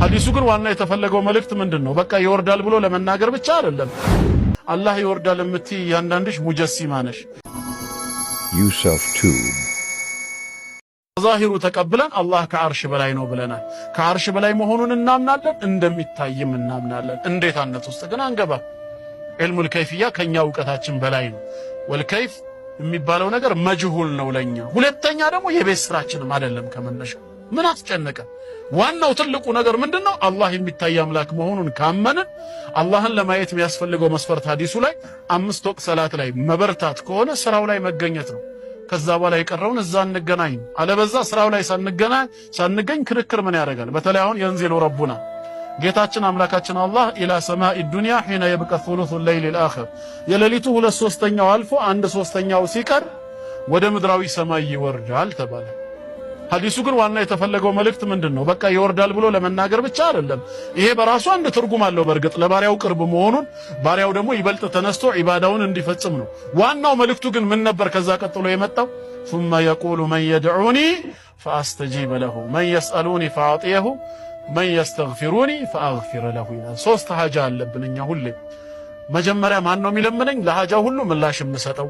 ሐዲሱ ግን ዋና የተፈለገው መልእክት ምንድን ነው? በቃ ይወርዳል ብሎ ለመናገር ብቻ አይደለም። አላህ ይወርዳል የምትይ እያንዳንድሽ ሙጀሲማ ነሽ። Yusuf Tube. ዛሂሩ ተቀብለን አላህ ከአርሽ በላይ ነው ብለናል። ከአርሽ በላይ መሆኑን እናምናለን፣ እንደሚታይም እናምናለን። እንዴታነት ውስጥ ግን አንገባም። علم الكيفية ከኛ እውቀታችን በላይ ነው። والكيف የሚባለው ነገር مجهول ነው ለኛ። ሁለተኛ ደግሞ የቤት ስራችንም አይደለም ከመነሻው። ምን አስጨነቀ? ዋናው ትልቁ ነገር ምንድነው? አላህ የሚታይ አምላክ መሆኑን ካመንን፣ አላህን ለማየት የሚያስፈልገው መስፈርት ሐዲሱ ላይ አምስት ወቅት ሰላት ላይ መበርታት ከሆነ ስራው ላይ መገኘት ነው። ከዛ በኋላ የቀረውን እዛ እንገናኝ። አለበዛ ስራው ላይ ሳንገናኝ ሳንገኝ ክርክር ምን ያደርጋል? በተለይ አሁን ينزل ربنا፣ ጌታችን አምላካችን አላህ إلى سماء الدنيا حين يبقى ثلث الليل الآخر፣ የሌሊቱ ሁለት ሶስተኛው አልፎ አንድ ሶስተኛው ሲቀር ወደ ምድራዊ ሰማይ ይወርዳል ተባለ። ሐዲሱ ግን ዋና የተፈለገው መልእክት ምንድን ነው? በቃ ይወርዳል ብሎ ለመናገር ብቻ አይደለም። ይሄ በራሱ አንድ ትርጉም አለው። በእርግጥ ለባሪያው ቅርብ መሆኑን፣ ባሪያው ደግሞ ይበልጥ ተነስቶ ዒባዳውን እንዲፈጽም ነው። ዋናው መልእክቱ ግን ምን ነበር? ከዛ ቀጥሎ የመጣው ثم يقول من يدعوني فأستجيب له، من يسألني فأعطيه، من يستغفرني فأغفر له ይላል። ሶስት ሀጃ አለብን እኛ ሁሌ። መጀመሪያ ማን ነው የሚለምነኝ? ለሀጃው ሁሉ ምላሽ የምሰጠው።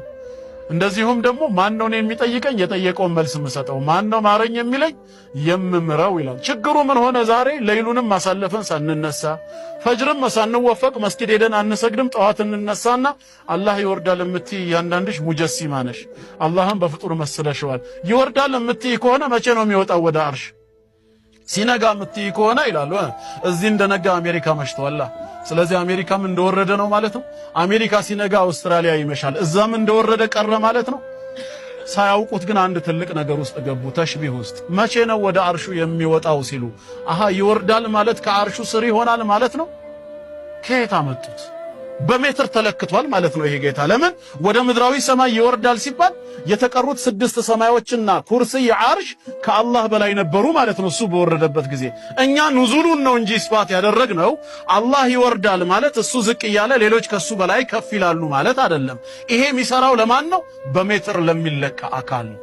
እንደዚሁም ደግሞ ማን ነው እኔን የሚጠይቀኝ? የጠየቀውን መልስ የምሰጠው። ማን ነው ማረኝ የሚለኝ? የምምረው ይላል። ችግሩ ምን ሆነ? ዛሬ ሌይሉንም አሳልፈን ሳንነሳ፣ ፈጅርም ሳንወፈቅ መስጊድ ሄደን አንሰግድም። ጠዋት እንነሳና አላህ ይወርዳል የምትይ እያንዳንድሽ ሙጀሲማ ነሽ። አላህን በፍጡር መስለሽዋል። ይወርዳል የምትይ ከሆነ መቼ ነው የሚወጣው ወደ አርሽ? ሲነጋ የምትይ ከሆነ ይላሉ፣ እዚህ እንደነጋ አሜሪካ መሽተዋላ። ስለዚህ አሜሪካም እንደወረደ ነው ማለት ነው። አሜሪካ ሲነጋ አውስትራሊያ ይመሻል፣ እዛም እንደወረደ ቀረ ማለት ነው። ሳያውቁት ግን አንድ ትልቅ ነገር ውስጥ ገቡ፣ ተሽቢህ ውስጥ። መቼ ነው ወደ አርሹ የሚወጣው ሲሉ፣ አሃ ይወርዳል ማለት ከአርሹ ስር ይሆናል ማለት ነው። ከየት አመጡት? በሜትር ተለክቷል ማለት ነው ይሄ ጌታ። ለምን ወደ ምድራዊ ሰማይ ይወርዳል ሲባል የተቀሩት ስድስት ሰማዮችና ኩርሲይ አርሽ ከአላህ በላይ ነበሩ ማለት ነው እሱ በወረደበት ጊዜ። እኛ ኑዙሉን ነው እንጂ ኢስባት ያደረግነው፣ አላህ ይወርዳል ማለት እሱ ዝቅ እያለ ሌሎች ከሱ በላይ ከፍ ይላሉ ማለት አይደለም። ይሄ የሚሰራው ለማን ነው? በሜትር ለሚለካ አካል ነው።